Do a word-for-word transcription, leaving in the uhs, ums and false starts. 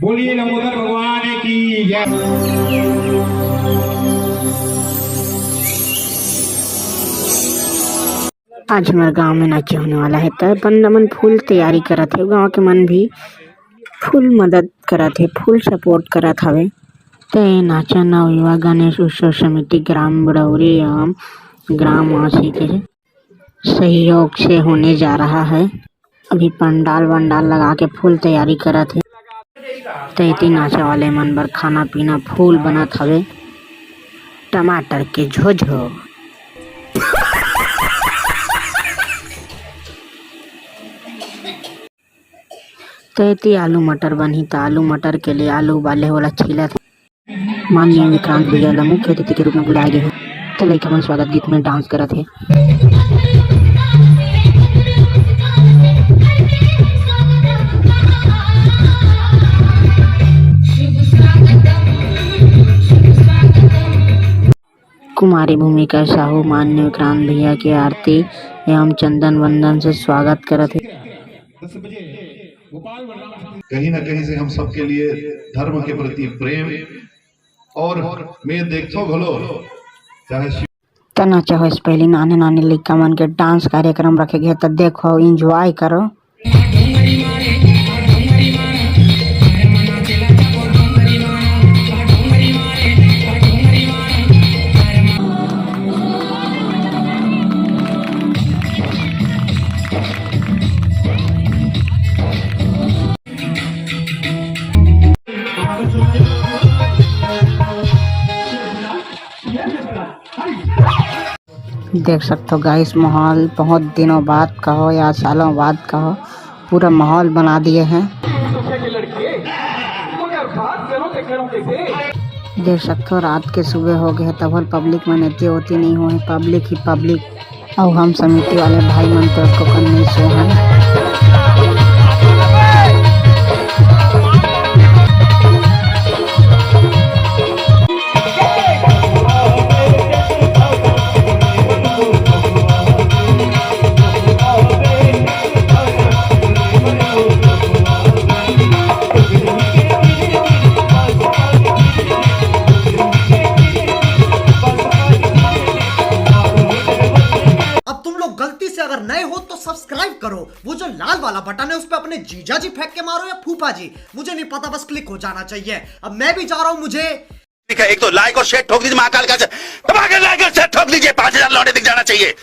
बोलिए लंबोदर भगवान की जय। आज हमर गांव में नाचे होने वाला है, त अपन मन फुल तैयारी करत हे, गांव के मन भी फुल मदद करत हे, फुल सपोर्ट करत हवे। ते नाचा नवयुवा गणेश उत्सव समिति ग्राम बड़ौरी एवं ग्रामवासी के सहयोग से होने जा रहा है। अभी पंडाल वंडाल लगा के फुल तैयारी करत हे। तैती नाचे वाले मन बर खाना पीना फुल बनत हवे, टमाटर के झोझो। तैती आलू मटर बनही, त आलू मटर के लिए आलू उबाले वाला छीलत हे। माननीय विक्रांत भैया ला मुख्य अतिथि के रूप में बुलाए गए हे, त लइका मन स्वागत गीत में डांस करत हे। कुमारी भूमिका साहू माननीय विक्रांत भैया के आरती एवं चंदन वंदन से स्वागत करत हे। कहीं ना कहीं से हम सबके लिए धर्म के प्रति प्रेम और मैं देखतो घलो चाहे शिव त नाचा होइस पहिली नाने नाने लइका मन के डांस कार्यक्रम रखे गे, त देखो, एंजॉय करो। देख सकते हो गाइस, माहौल बहुत दिनों बाद कहो या सालों बाद कहो, पूरा माहौल बना दिए हैं। देख सकते हो रात के सुबह हो गए, तब पब्लिक मन एती ओती नहीं हुए, पब्लिक ही पब्लिक। अउ हम समिति वाले भाई मन तो एको कन नइ सोहन। अब तुम लोग गलती से अगर नए हो तो सब्सक्राइब करो, वो जो लाल वाला बटन है उस पर अपने जीजा जी फेंक के मारो या फूफा जी, मुझे नहीं पता, बस क्लिक हो जाना चाहिए। अब मैं भी जा रहा हूँ, मुझे ठीक है, एक तो लाइक और शेयर ठोक दीजिए महाकाल का, दबा के लाइक और शेयर ठोक दीजिए, पाँच हजार लौंडे दिख जाना चाहिए।